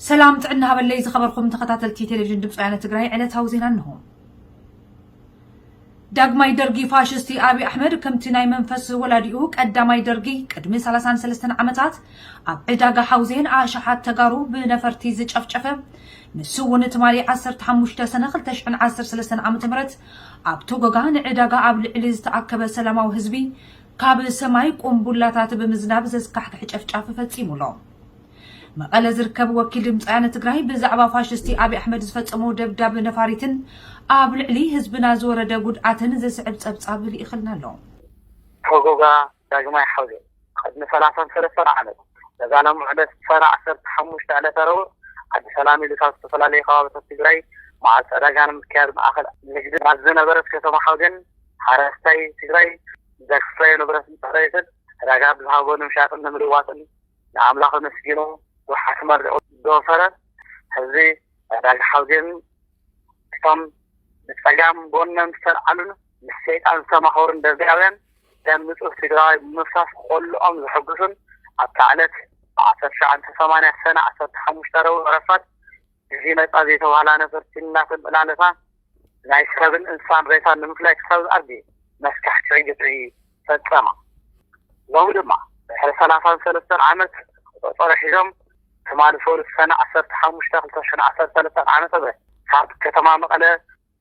ሰላም ጥዕና ሃበለይ ዝኸበርኩም ተኸታተልቲ ቴሌቪዥን ድምፂ ወያነ ትግራይ፣ ዕለታዊ ዜና እንሆ። ዳግማይ ደርጊ ፋሽስቲ ኣብይ ኣሕመድ ከምቲ ናይ መንፈስ ወላዲኡ ቀዳማይ ደርጊ ቅድሚ ሰላሳን ሰለስተን ዓመታት ኣብ ዕዳጋ ሓውዜን ኣሽሓት ተጋሩ ብነፈርቲ ዝጨፍጨፈ፣ ንሱ እውን ትማሊ ዓሰርተ ሓሙሽተ ሰነ ክልተ ሽሕን ዓሰርተ ሰለስተን ዓመተ ምህረት ኣብ ቶጎጋ ንዕዳጋ ኣብ ልዕሊ ዝተኣከበ ሰላማዊ ህዝቢ ካብ ሰማይ ቁምቡላታት ብምዝናብ ዘስካሕክሕ ጨፍጫፍ ፈጺሙ ኣሎ። መቐለ ዝርከብ ወኪል ድምፂ ወያነ ትግራይ ብዛዕባ ፋሽስቲ ኣብይ ኣሕመድ ዝፈጸሞ ደብዳብ ነፋሪትን ኣብ ልዕሊ ህዝብና ዝወረደ ጉድኣትን ዝስዕብ ጸብጻብ ልኢኽልና ኣሎ። ቶጎጋ ዳግማይ ሓውዜን ቅድሚ ሰላሳን ሰለስተን ዓመት ለዛሎም ዕለት ሰነ ዓሰርተ ሓሙሽተ ዕለተ ረቡዕ ዓዲ ሰላም ኢሉ ካብ ዝተፈላለዩ ከባቢታት ትግራይ መዓልቲ ዕዳጋ ንምክያድ ማእኸል ንግዲ ኣብ ዝነበረት ከተማ ሓውዜን ሓረስታይ ትግራይ ዘክፍረዮ ንብረት እንተረይትን ዕዳጋ ብዝሃቦ ንምሻጥን ንምልዋጥን ንኣምላኽ ኣመስጊኑ፣ ወሓት መርድኦ ዝወፈረ ህዝቢ ዕዳጋ ሓውዜን እቶም ብጸጋም ጎኖም ዝተልዓሉን ምስ ሰይጣን ዝተማኸሩን ደርጋውያን ደም ንጹህ ትግራዋይ ብምፍሳስ ቆልኦም ዘሐጉሱን ኣብታ ዕለት ብዓሰርተ ትሽዓተ ሰማንያ ሰነ ዓሰርተ ሓሙሽተ ረቡዕ ረፋድ እዚ መጻ ዘይተባህላ ነፈርቲ እናተመላለሳ ናይ ሰብን እንስሳን ሬሳ ንምፍላይ ክሳብ ዝኣቢ መስካሕክሒ ግፍዒ ፈጸማ። ሎሚ ድማ ድሕሪ ሰላሳን ሰለስተን ዓመት ቆጸሮ ሒዞም ትማሊ ሰሉስ ሰነ ዓሰርተ ሓሙሽተ ክልተ ሽሕን ዓሰርተ ሰለስተን ዓመተ ምህረት ካብ ከተማ መቐለ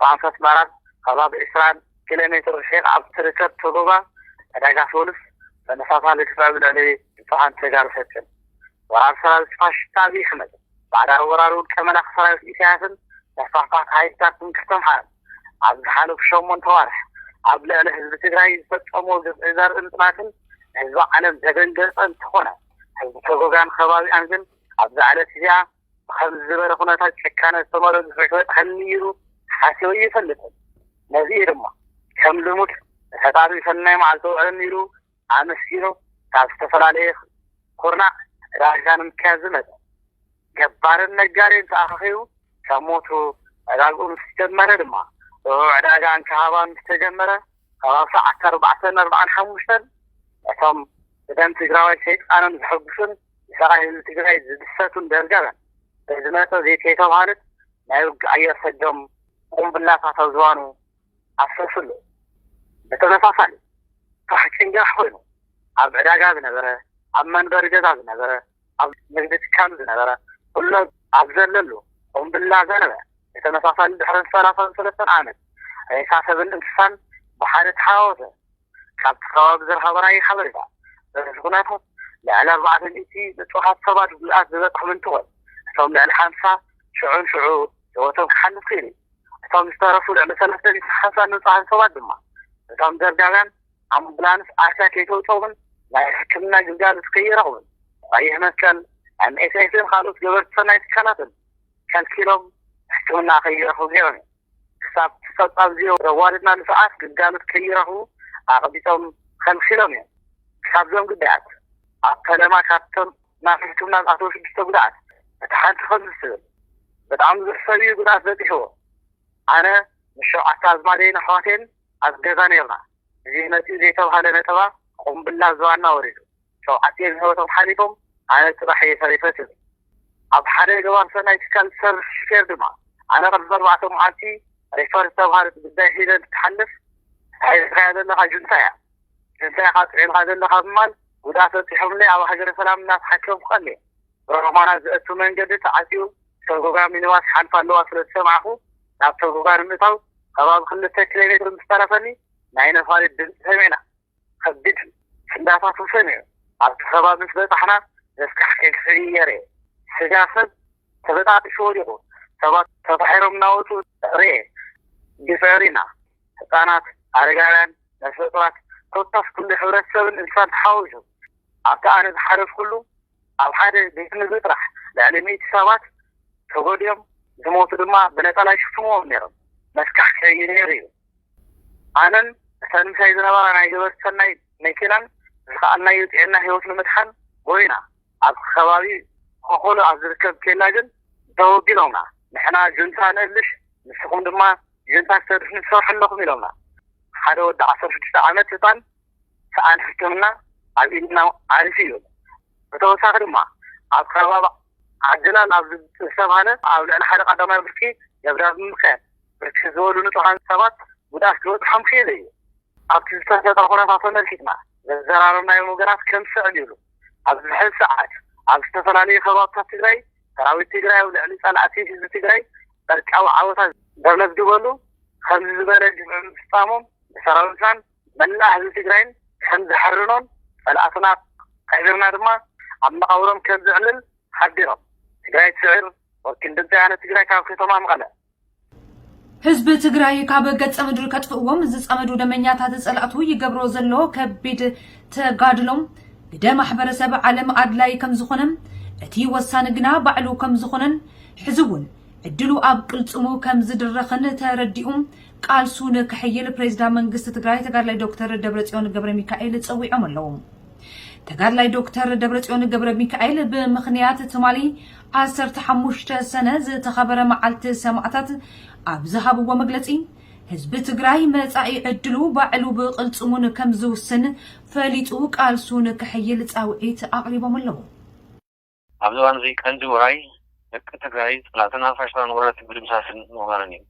ብኣንፈት ምዕራብ ከባቢ ዕስራ ኪሎ ሜትር ርሒቕ ኣብ ትርከብ ቶጎጋ ዕዳጋ ሰሉስ ተመሳሳሊ ግፍዒ ብልዕሊ ንጹሃን ተጋሩ ፈጽም። ወራር ሰራዊት ፋሽስት ኣብይ ኣሕመድ ባዕዳዊ ወራሪ ውልቀ መላኺ ሰራዊት ኢሳያስን ተስፋሕፋሕቲ ሓይልታት ትምክሕቲ ኣምሓራን ኣብ ዝሓለፉ ሸሞንተ ኣዋርሕ ኣብ ልዕሊ ህዝቢ ትግራይ ዝፈጸሞ ግፍዒ ዘርኢ ምጽናትን ንህዝቢ ዓለም ዘደንገጸ እንተኾነ፣ ህዝቢ ቶጎጋን ከባቢኣን ግን ኣብዛ ዕለት እዚኣ ብኸምዚ ዝበለ ኩነታት ጭካነ ዝተመልኦ ግፍዒ ክበጽሐኒ ኢሉ ሓሲቡ ኣይፈልጥን። ነዚ እዩ ድማ ከም ልሙድ ንፈጣሪ ሰናይ መዓልቲ ውዕለኒ ኢሉ ኣመስጊኑ ካብ ዝተፈላለየ ኩርናዕ ዕዳጋ ንምክያድ ዝመጸ። ገባርን ነጋዴን ተኣኻኺቡ ካብ ሞቱ ዕዳግኡ ምስ ጀመረ ድማ ጥዑ ዕዳጋ እንካሃባ ምስ ተጀመረ ከባቢ ሰዓት ኣርባዕተን ኣርባዓን ሓሙሽተን እቶም ብደም ትግራዋይ ሰይጣኖም ዘሐጉሱን ንሰቓይ ህዝቢ ትግራይ ዝድሰቱን ደርጋውያን በዚ መጠ ዘይተይተባህለት ናይ ውግእ ኣየር ሰዶም ቁምብላታት ኣብ ዝባኑ ኣፍሰሱሉ። ብተመሳሳሊ ፋሕ ጭንጋሕ ኮይኑ ኣብ ዕዳጋ ዝነበረ፣ ኣብ መንበሪ ገዛ ዝነበረ፣ ኣብ ንግዲ ትካል ዝነበረ ኩሎ ኣብ ዘለሉ ቁምብላ ዘነበ። ብተመሳሳሊ ድሕሪ ሰላሳን ሰለስተን ዓመት ሬሳ ሰብን እንስሳን ብሓደ ተሓዋወሰ። ካብቲ ከባቢ ዝረኸበናዮ ሓበሬታ በዚ ኩነታት ልዕሊ ኣርባዕተ ሚእቲ ንጹሃት ሰባት ጉድኣት ዝበጽሖም እንትኾን እቶም ልዕሊ ሓምሳ ሽዑን ሽዑ ህይወቶም ክሓልፍ ክኢሉ እዩ። እቶም ዝተረፉ ልዕሊ ሰለስተ ሚእቲ ሓምሳ ንጹሃት ሰባት ድማ እቶም ደርጋውያን ኣምቡላንስ ኣርትያ ከይተውፅኦምን ናይ ሕክምና ግልጋሎት ከይረኽቡን ቀይሕ መስቀል፣ ኤምኤስኤፍን ካልኦት ገበርቲ ሰናይ ትካላትን ከልኪሎም ሕክምና ከይረኽቡ ገይሮም እዮም። ክሳብ እቲ ፀብፃብ እዚኦ ዘዋደድናሉ ሰዓት ግልጋሎት ከይረኽቡ ኣቕቢፆም ከልኪሎም እዮም። ክሳብ እዞም ግዳያት ኣብ ፈለማ ካብቶም ናብ ሕክምና ዝኣተዉ ሽዱሽተ ጉዳኣት እታ ሓንቲ ከምዚ ትብል፣ ብጣዕሚ ብዙሕ ሰብ እዩ ጉድኣት በፂሕዎ። ኣነ ምስ ሸውዓተ ኣዝማደይን ኣሕዋተይን ኣብ ገዛ ነይርና። እዚ መፂኡ ዘይተባህለ ነጠባ ቁምብላ ዝባና ወሪዱ። ሸውዓቲኦም ህይወቶም ሓሊፎም፣ ኣነ ጥራሕ እየ ተሪፈ ትብል። ኣብ ሓደ ገባር ሰናይ ትካል ዝሰርሕ ሹፌር ድማ ኣነ ቅድሚ ኣርባዕተ መዓልቲ ሪፈር ዝተባህለት ጉዳይ ሒዘ እንትሓልፍ፣ ሒዝካያ ዘለኻ ጁንታ እያ። ጁንታ ኢኻ ጥዒምካ ዘለኻ ብምባል ጉድኣት በፂሖምለይ ኣብ ሃገረ ሰላም እናተሓከምኩ ቀንየ። ብሮማናት ዘእቱ መንገዲ ተዓፅዩ ሰጎጋ ሚኒባስ ሓልፋ ኣለዋ ስለ ዝሰማዕኹ ናብ ሰጎጋ ንምእታው ከባቢ ክልተ ኪሎ ሜትር ምስ ተረፈኒ ናይ ነፋሪት ድምፂ ሰሚዕና። ከቢድ ፍንዳታ ተሰሚዑ። ኣብቲ ከባቢ ምስ በፃሕና ዘስካሕክሕ ግፍዒ እየ ርኤ። ስጋ ሰብ ተበጣጢሱ ወዲቑ። ሰባት ተፋሒሮም እናወፁ ርኤ። ግፍዒ ርኢና። ህፃናት፣ ኣረጋውያን፣ ነፍሰ ጡራት፣ ኮታስ ኩሉ ሕብረተሰብን እንስሳን ተሓዊሱ። ኣብቲ ኣነ ዝሓለፍኩሉ ኣብ ሓደ ቤት ምግቢ ጥራሕ ልዕሊ ሚእቲ ሰባት ተጎዲኦም፣ ዝሞቱ ድማ ብነፀላ ይሽፍንዎም ነይሮም። መስካሕክሒ እዩ ነይሩ እዩ። ኣነን እተን ምሳይ ዝነበራ ናይ ገበርቲ ሰናይ መኪናን ዝኸኣልናዮ ፅዒንና ህይወት ንምድሓን ጎይና። ኣብ ከባቢ ኮኾሎ ኣብ ዝርከብ ኬላ ግን ደው ኣቢሎምና። ንሕና ጁንታ ነእልሽ፣ ንስኹም ድማ ጁንታ ክተድሕኑ ትሰርሑ ኣለኹም ኢሎምና። ሓደ ወዲ ዓሰርተ ሽዱሽተ ዓመት ህፃን ሰኣን ሕክምና ኣብ ኢድና ዓሪፉ እዩ። ብተወሳኺ ድማ ኣብ ከባቢ ዓጀላን ኣብ ዝተባህለ ኣብ ልዕሊ ሓደ ቀዳማይ ብርኪ ደብዳብ ብምክያድ ብርክት ዝበሉ ንጹሃን ሰባት ጉድኣት ክበጽሖም ክኢሉ እዩ። ኣብቲ ዝተፈጠረ ኩነታት ተመልኪትና ዘዘራረብናዮም ወገናት ከም ስዕብ ይብሉ። ኣብዚ ሕዚ ሰዓት ኣብ ዝተፈላለዩ ከባብታት ትግራይ ሰራዊት ትግራይ ኣብ ልዕሊ ጸላእቲ ህዝቢ ትግራይ ዕርቃዊ ዓወታት ዘመዝግበሉ ከምዚ ዝበለ ግብሪ ምፍጻሞም ንሰራዊትናን መላእ ህዝቢ ትግራይን ከም ዘሕርኖን ጸላእትና ኣሕቢርና ድማ ኣብ መቓብሮም ከም ዘዕልል ሓቢሮም። ትግራይ ትስዕር። ወኪል ድምፂ ኣነ ትግራይ ካብ ከተማ መቐለ። ህዝቢ ትግራይ ካብ ገፀ ምድሪ ከጥፍእዎም ዝፀመዱ ደመኛታት ፀላእቱ ይገብሮ ዘሎ ከቢድ ተጋድሎም ግደ ማሕበረሰብ ዓለም ኣድላይ ከምዝኾነን እቲ ወሳኒ ግና ባዕሉ ከምዝኾነን ሕዚ እውን ዕድሉ ኣብ ቅልፅሙ ከምዝድረኽን ተረዲኡ ቃልሱ ንክሕይል ፕሬዚዳንት መንግስቲ ትግራይ ተጋድላይ ዶክተር ደብረፅዮን ገብረ ሚካኤል ፀዊዖም ኣለዉ። ተጋድላይ ዶክተር ደብረፅዮን ገብረ ሚካኤል ብምኽንያት ትማሊ ዓሰርተ ሓሙሽተ ሰነ ዝተኸበረ መዓልቲ ሰማእታት ኣብ ዝሃብዎ መግለፂ ህዝቢ ትግራይ መፃኢ ዕድሉ ባዕሉ ብቕልፅሙን ከም ዝውስን ፈሊጡ ቃልሱ ንክሕይል ፃውዒት ኣቕሪቦም ኣለዉ። ኣብዚ እዋን እዚ ቀንዲ ውራይ ደቂ ትግራይ ፀላእትና ፋሽስታውያን ወረርቲ ምድምሳስን ምቕባርን እዩ።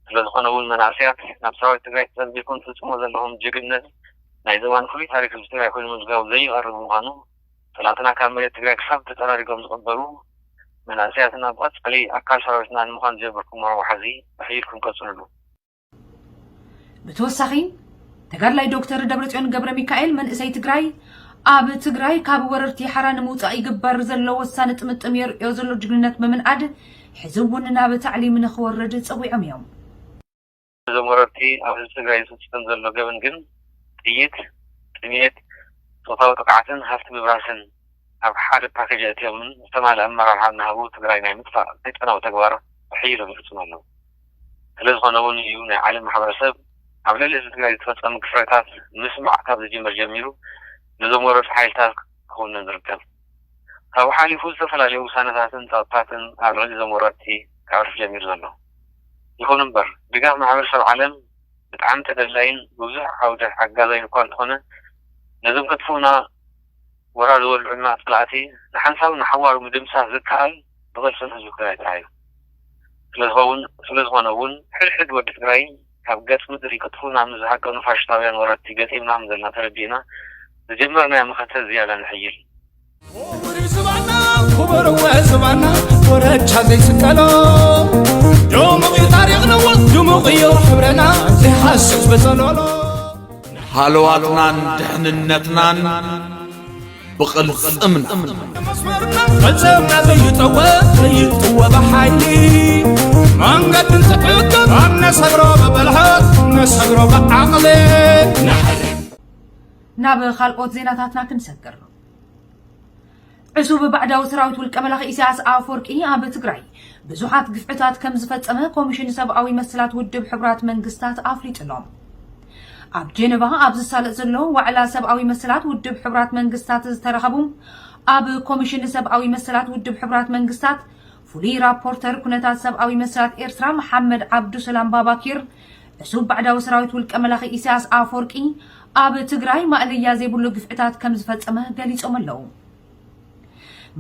ስለዝኾነ እውን መናእሰያት ናብ ሰራዊት ትግራይ ተፀንቢርኩም ትፍፅሞ ዘለኹም ጅግንነት ናይዚ እዋን ፍሉይ ታሪክ ህዝቢ ትግራይ ኮይኑ ምምዝጋቡ ዘይቐሪ ብምዃኑ ፀላእትና ካብ መሬት ትግራይ ክሳብ ተፀራሪጎም ዝቕበሩ መናእሰያትና ብቐፃሊ ኣካል ሰራዊትና ንምዃን ዝጀመርኩሞ ወሓዚ ኣሕይልኩም ቀፅልሉ። ብተወሳኺ ተጋድላይ ዶክተር ደብረፅዮን ገብረ ሚካኤል መንእሰይ ትግራይ ኣብ ትግራይ ካብ ወረርቲ ሓራ ንምውፃእ ይግበር ዘሎ ወሳኒ ጥምጥም የርእዮ ዘሎ ጅግንነት ብምንኣድ ሕዚ እውን ናብ ታዕሊም ንክወርድ ፀዊዖም እዮም። እዞም ወረርቲ ኣብ ህዝቢ ትግራይ ዝፍፀም ዘሎ ገበን ግን ጥይት፣ ጥሜት፣ ፆታዊ ጥቕዓትን ሃፍቲ ምብራስን ኣብ ሓደ ፓኬጅ ኣእትዮምን ዝተማልኣ ኣመራርሓ እናሃቡ ትግራይ ናይ ምጥፋእ ሰይጣናዊ ተግባር ኣሕይሎም ይፍፅሙ ኣለዉ። ስለዝኾነ እውን እዩ ናይ ዓለም ማሕበረሰብ ኣብ ልዕሊ ህዝቢ ትግራይ ዝተፈፀሙ ግፍዕታት ምስማዕ ካብ ዝጅምር ጀሚሩ ነዞም ወረርቲ ሓይልታት ክኹንን ዝርከብ። ካብኡ ሓሊፉ ዝተፈላለዩ ውሳነታትን ፀቕጥታትን ኣብ ልዕሊ እዞም ወረርቲ ከዕርፍ ጀሚሩ ዘሎ። ይኹን እምበር ድጋፍ ማሕበረሰብ ዓለም ብጣዕሚ ተደላይን ብብዙሕ ዓውደ ሓጋዛይን እኳ እንተኾነ ነዞም ከጥፍኡና ወራር ዝወልዑልና ፀላእቲ ንሓንሳብ ንሓዋሩ ምድምሳስ ዝከኣል ብቕልፅም ህዝቢ ትግራይ ጥራሕ እዩ። ስለዝኸውን ስለዝኾነ እውን ሕድሕድ ወዲ ትግራይ ካብ ገፅ ምድሪ ክጥፍኡና ምስ ዝሃቀኑ ፋሽስታውያን ወረርቲ ገጢምናም ዘለና ተረዲእና ዝጀመርናዮ መኸተ ዝያዳ ነሕይል። ክቡር እወ ዝባና ወረቻ ዘይስቀሎ ድሙቕ እዩ ታሪኽና እወ ድሙቕ እዩ ሕብረና ዘይሓስስ በጸሎሎ ሃለዋትናን ድሕንነትናን ብቕልፅምና መስመርና ዕፅምና ዘይጠወ ዘይጥወ ብሓይሊ መንገድን ትዕቅብ ኣብ ነሰግሮ ብብልሓት ነሰግሮ ብዓቕሊ ናብ ካልኦት ዜናታትና ክንሰግር። ዕሱብ ባዕዳዊ ሰራዊት ውልቀ መላኺ ኢሳያስ ኣፈወርቂ ኣብ ትግራይ ብዙሓት ግፍዕታት ከም ዝፈጸመ ኮሚሽን ሰብኣዊ መሰላት ውድብ ሕቡራት መንግስታት ኣፍሊጡ ኣሎ። ኣብ ጀነቫ ኣብ ዝሳለጥ ዘሎ ዋዕላ ሰብኣዊ መሰላት ውድብ ሕቡራት መንግስታት ዝተረኸቡ ኣብ ኮሚሽን ሰብኣዊ መሰላት ውድብ ሕቡራት መንግስታት ፍሉይ ራፖርተር ኩነታት ሰብኣዊ መሰላት ኤርትራ መሓመድ ዓብዱሰላም ባባኪር ዕሱብ ባዕዳዊ ሰራዊት ውልቀ መላኺ ኢሳያስ ኣፈወርቂ ኣብ ትግራይ ማእለያ ዘይብሉ ግፍዕታት ከም ዝፈጸመ ገሊጾም ኣለዉ።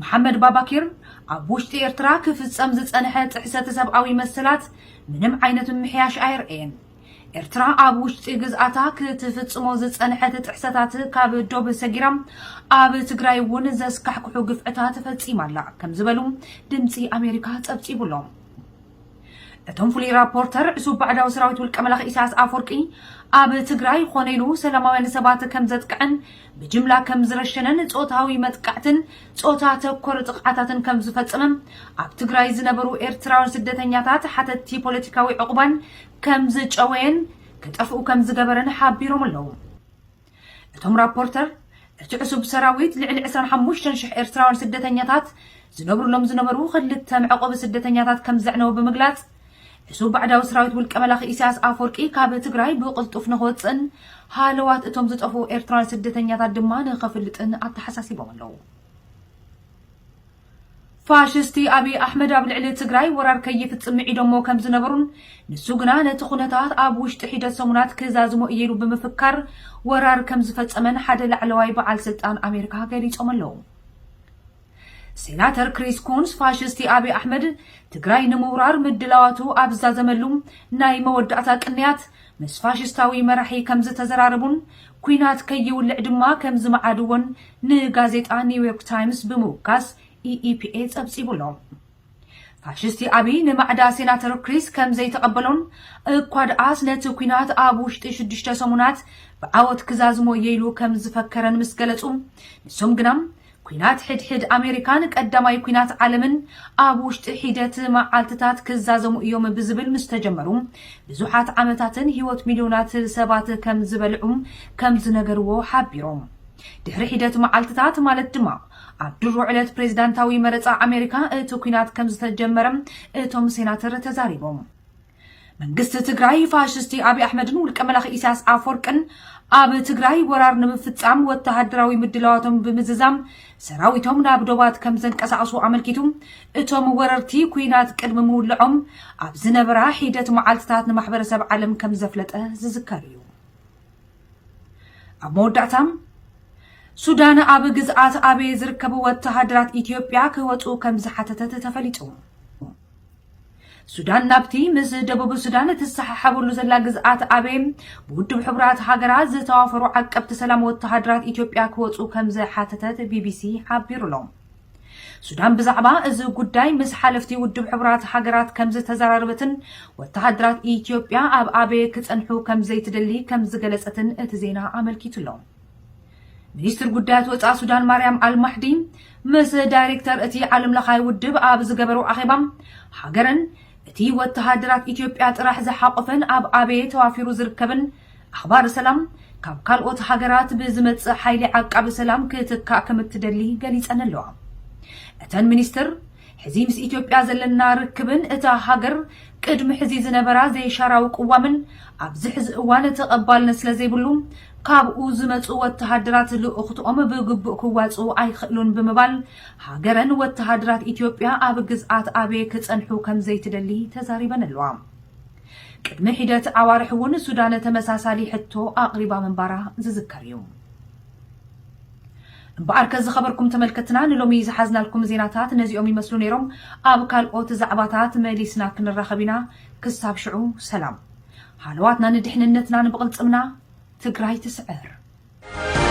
መሓመድ ባባኪር ኣብ ውሽጢ ኤርትራ ክፍጸም ዝጸንሐ ጥሕሰት ሰብኣዊ መሰላት ምንም ዓይነት ምምሕያሽ ኣየርእየን። ኤርትራ ኣብ ውሽጢ ግዝኣታ ክትፍጽሞ ዝጸንሐት ጥሕሰታት ካብ ዶብ ሰጊራ ኣብ ትግራይ እውን ዘስካሕክሑ ግፍዕታት ፈጺማ ኣላ ከም ዝበሉ ድምጺ ኣሜሪካ ጸብጺቡ ኣሎ። እቶም ፍሉይ ራፖርተር ዕሱብ ባዕዳዊ ሰራዊት ውልቀ መላኺ ኢሳያስ ኣፈወርቂ ኣብ ትግራይ ኾነ ኢሉ ሰላማውያን ሰባት ከም ዘጥቅዐን ብጅምላ ከም ዝረሸነን ፆታዊ መጥቃዕትን ፆታ ተኮር ጥቕዓታትን ከም ዝፈጸመ ኣብ ትግራይ ዝነበሩ ኤርትራውያን ስደተኛታት ሓተትቲ ፖለቲካዊ ዕቑባን ከም ዝጨወየን ክጠፍኡ ከም ዝገበረን ሓቢሮም ኣለዉ። እቶም ራፖርተር እቲ ዕሱብ ሰራዊት ልዕሊ ዕስራን ሓሙሽተን ሽሕ ኤርትራውያን ስደተኛታት ዝነብሩሎም ዝነበሩ ክልተ መዕቆቢ ስደተኛታት ከም ዘዕነወ ብምግላጽ ዕሱብ ባዕዳዊ ሰራዊት ውልቀ መላኺ ኢሳያስ ኣፈወርቂ ካብ ትግራይ ብቕልጡፍ ንክወፅእን ሃለዋት እቶም ዝጠፍኡ ኤርትራውያን ስደተኛታት ድማ ንኸፍልጥን ኣተሓሳሲቦም ኣለዉ። ፋሽስቲ ኣብይ ኣሕመድ ኣብ ልዕሊ ትግራይ ወራር ከይፍጽም ምዒዶሞ ከም ዝነበሩን ንሱ ግና ነቲ ኩነታት ኣብ ውሽጢ ሒደት ሰሙናት ክዛዝሞ እየ ኢሉ ብምፍካር ወራር ከም ዝፈጸመን ሓደ ላዕለዋይ በዓል ስልጣን ኣሜሪካ ገሊጾም ኣለዉ። ሴናተር ክሪስ ኩንስ ፋሽስቲ ኣብይ ኣሕመድ ትግራይ ንምውራር ምድላዋቱ ኣብ ዝዛዘመሉ ናይ መወዳእታ ቅንያት ምስ ፋሽስታዊ መራሒ ከም ዝተዘራረቡን ኲናት ከይውልዕ ድማ ከም ዝመዓድዎን ንጋዜጣ ኒውዮርክ ታይምስ ብምውካስ ኢኢፒኤ ጸብጺቡ ኣሎ። ፋሽስቲ ኣብይ ንማዕዳ ሴናተር ክሪስ ከም ዘይተቐበሎን እኳ ደኣስ ነቲ ኲናት ኣብ ውሽጢ ሽዱሽተ ሰሙናት ብዓወት ክዛዝሞ እየ ኢሉ ከም ዝፈከረን ምስ ገለጹ፣ ንሶም ግና ኲናት ሕድሕድ ኣሜሪካን ቀዳማይ ኲናት ዓለምን ኣብ ውሽጢ ሒደት መዓልትታት ክዛዘሙ እዮም ብዝብል ምስ ተጀመሩ ብዙሓት ዓመታትን ህይወት ሚልዮናት ሰባት ከም ዝበልዑ ከም ዝነገርዎ ሓቢሮም። ድሕሪ ሒደት መዓልትታት ማለት ድማ ኣብ ድሮ ዕለት ፕሬዝዳንታዊ መረፃ ኣሜሪካ እቲ ኲናት ከም ዝተጀመረ እቶም ሴናተር ተዛሪቦም። መንግስቲ ትግራይ ፋሽስቲ ኣብይ ኣሕመድን ውልቀ መላኺ ኢሳያስ ኣፈወርቅን ኣብ ትግራይ ወራር ንምፍጻም ወተሃደራዊ ምድላዋቶም ብምዝዛም ሰራዊቶም ናብ ዶባት ከም ዘንቀሳቐሱ ኣመልኪቱ፣ እቶም ወረርቲ ኲናት ቅድሚ ምውልዖም ኣብ ዝነበራ ሒደት መዓልትታት ንማሕበረሰብ ዓለም ከም ዘፍለጠ ዝዝከር እዩ። ኣብ መወዳእታ፣ ሱዳን ኣብ ግዝኣት ኣቤ ዝርከቡ ወተሃደራት ኢትዮጵያ ክወፁ ከም ዝሓተተት ተፈሊጡ። ሱዳን ናብቲ ምስ ደቡብ ሱዳን እትሰሓሓበሉ ዘላ ግዝኣት ኣቤ ብውድብ ሕቡራት ሃገራት ዝተዋፈሩ ዓቀብቲ ሰላም ወተሃደራት ኢትዮጵያ ክወፁ ከም ዝሓተተት ቢቢሲ ሓቢሩ ኣሎ። ሱዳን ብዛዕባ እዚ ጉዳይ ምስ ሓለፍቲ ውድብ ሕቡራት ሃገራት ከም ዝተዘራረበትን ወተሃደራት ኢትዮጵያ ኣብ ኣቤ ክጸንሑ ከም ዘይትደሊ ከም ዝገለጸትን እቲ ዜና ኣመልኪቱ ኣሎ። ሚኒስትር ጉዳያት ወጻኢ ሱዳን ማርያም ኣልማሕዲ ምስ ዳይሬክተር እቲ ዓለምለኻይ ውድብ ኣብ ዝገበሩ ኣኼባ፣ ሃገረን እቲ ወተሃደራት ኢትዮጵያ ጥራሕ ዝሓቆፈን ኣብ ኣቤ ተዋፊሩ ዝርከብን ኣኽባሪ ሰላም ካብ ካልኦት ሃገራት ብዝመጽእ ሓይሊ ዓቃቢ ሰላም ክትካእ ከም እትደሊ ገሊጸን ኣለዋ። እተን ሚኒስትር፣ ሕዚ ምስ ኢትዮጵያ ዘለና ርክብን እታ ሃገር ቅድሚ ሕዚ ዝነበራ ዘይሻራዊ ቅዋምን ኣብዚ ሕዚ እዋን ተቐባልነት ስለ ዘይብሉ፣ ካብኡ ዝመጹ ወተሃደራት ልኡኽትኦም ብግቡእ ክዋጽኡ ኣይኽእሉን ብምባል፣ ሃገረን ወተሃደራት ኢትዮጵያ ኣብ ግዝኣት ኣቤ ክጸንሑ ከም ዘይትደሊ ተዛሪበን ኣለዋ። ቅድሚ ሒደት ኣዋርሕ እውን ሱዳን ተመሳሳሊ ሕቶ ኣቕሪባ ምንባራ ዝዝከር እዩ። እምበኣርከ ዝኸበርኩም ተመልከትና፣ ንሎሚ ዝሓዝናልኩም ዜናታት ነዚኦም ይመስሉ ነይሮም። ኣብ ካልኦት ዛዕባታት መሊስና ክንራኸብ ኢና። ክሳብ ሽዑ ሰላም። ሃለዋትና ንድሕንነትና ንብቕልጽምና። ትግራይ ትስዕር።